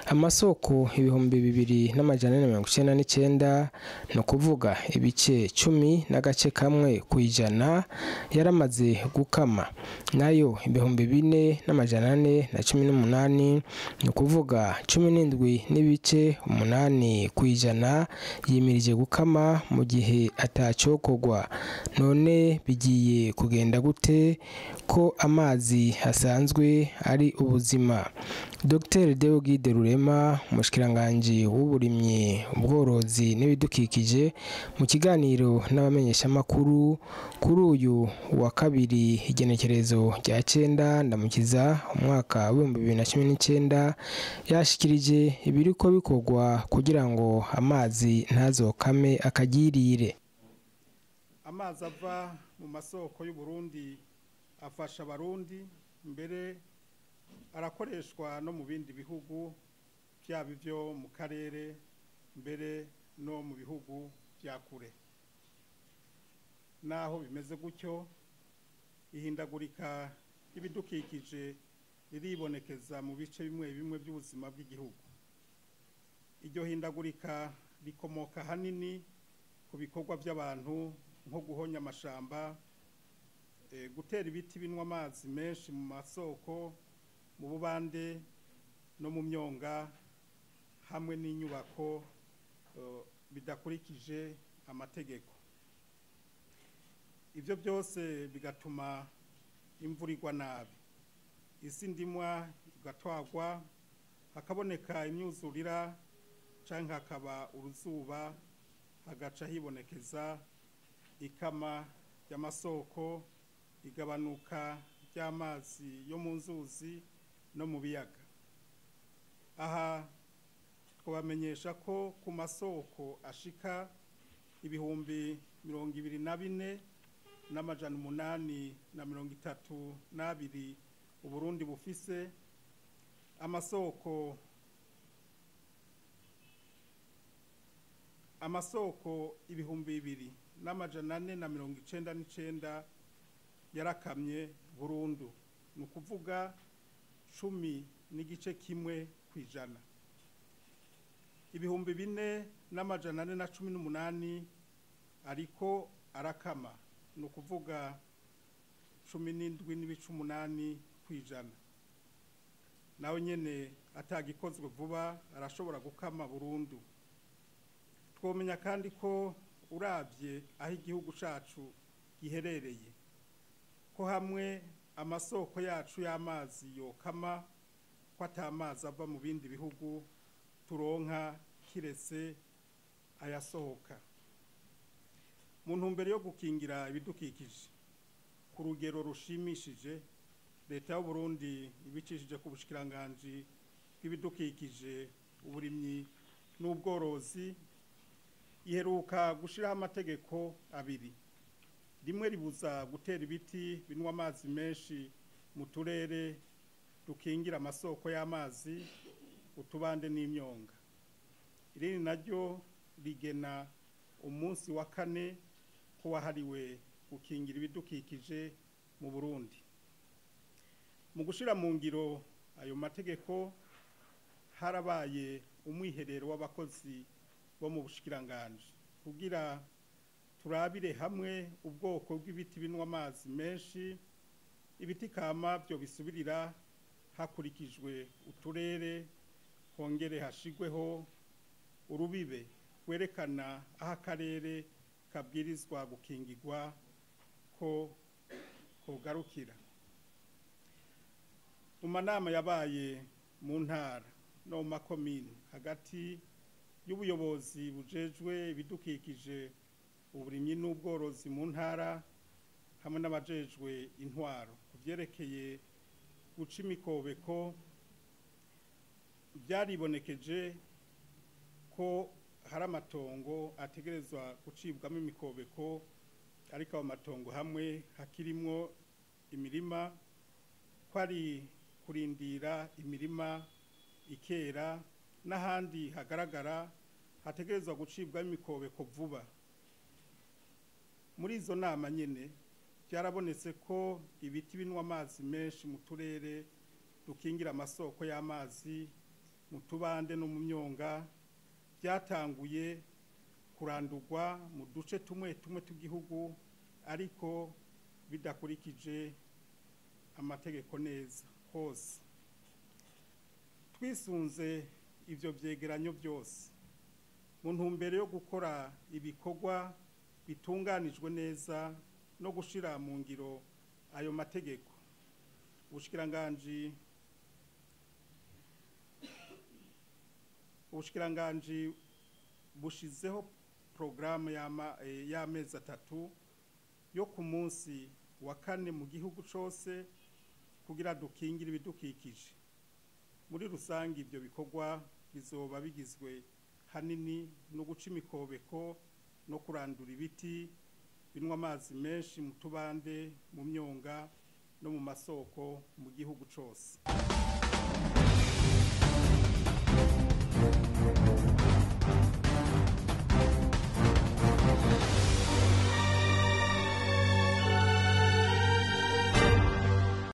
Amasoko 2499, ni ukuvuga ibice 10.1%, yaramaze gukama, nayo 4418, ni ukuvuga 17.8%, yimirije gukama mu gihe atacokorwa. None bigiye kugenda gute ko amazi asanzwe ari ubuzima? Dr Deogide Rurema, umushikiranganji w'uburimyi, ubworozi n'ibidukikije, mu kiganiro n'abamenyeshamakuru kuri uyu wa kabiri, igenekerezo rya 9 Ndamukiza umwaka w'2019, yashikirije ibiriko bikorwa kugira ngo amazi ntazokame akagirire. Amazi ava mu masoko y'u Burundi afasha Abarundi, mbere arakoreshwa no mu bindi bihugu, byaba ibyo mu karere, mbere no mu bihugu bya kure. Naho bimeze gutyo, ihindagurika ry'ibidukikije riribonekeza mu bice bimwe bimwe by'ubuzima bw'igihugu. Iryo hindagurika rikomoka hanini ku bikorwa by'abantu, nko guhonya amashamba, gutera ibiti binwa amazi menshi mu masoko, mu bubande no mu myonga, hamwe n'inyubako bidakurikije amategeko. Ibyo byose bigatuma imvura igwa nabi, isi ndimwa igatwagwa, hakaboneka imyuzurira canke hakaba uruzuba, hagaca hibonekeza ikama ry'amasoko, igabanuka ry'amazi yo mu nzuzi no mu biyaga. Aha twabamenyesha ko ku masoko ashika 24,832 Uburundi bufise, amasoko 2499 yarakamye burundu, ni ukuvuga 10.1%. 4418 ariko arakama, ni ukuvuga 17.8%. Nawe nyene atagikozwe vuba arashobora gukama burundu. Twomenya kandi ko uravye aho igihugu cacu giherereye, ko hamwe amasoko yacu y'amazi yokama, ko atamazi ava mu bindi bihugu turonka kiretse ayasohoka. Mu ntumbero yo gukingira ibidukikije ku rugero rushimishije, leta y'u Burundi ibicishije ku bushikiranganji bw'ibidukikije, uburimyi n'ubworozi, iheruka gushiraho amategeko abiri. Rimwe ribuza gutera ibiti binwa amazi menshi mu turere dukingira amasoko y'amazi, utubande n'imyonga. Irindi naryo rigena umunsi wa kane ko wahariwe gukingira ibidukikije mu Burundi. Mu gushira mu ngiro ayo mategeko, harabaye umwiherero w'abakozi bo mu bushikiranganji kugira turabire hamwe ubwoko bw'ibiti binwa amazi menshi, ibiti kama byo bisubirira hakurikijwe uturere, hongere hashigweho urubibe werekana aho akarere kabwirizwa gukingirwa ko kogarukira. Mu manama yabaye mu ntara no mu makomine hagati y'ubuyobozi bujejwe ibidukikije, uburimyi n'ubworozi mu ntara, hamwe n'abajejwe intwaro ku vyerekeye guca imikobeko, byaribonekeje ko hari amatongo ategerezwa gucibwamo imikobeko, ariko ayo matongo hamwe hakirimwo imirima, ko ari kurindira imirima ikera, n'ahandi hagaragara hategerezwa gucibwamo imikobeko vuba. Muri izo nama nyene byarabonetse ko ibiti binwa amazi menshi mu turere dukingira amasoko y'amazi mu tubande no mu myonga byatanguye kurandurwa mu duce tumwe tumwe tw'igihugu, ariko bidakurikije amategeko neza hose. Twisunze ivyo vyegeranyo byose, mu ntumbero yo gukora ibikorwa bitunganijwe neza no gushira mu ngiro ayo mategeko, ubushikiranganji bushizeho porogaramu y'amezi 3 yo ku munsi wa 4 mu gihugu cose kugira dukingire ibidukikije. Muri rusange ivyo bikorwa bizoba bigizwe hanini no guca imikobeko no kurandura ibiti binywa amazi menshi mu tubande, mu myonga no mu masoko mu gihugu cose.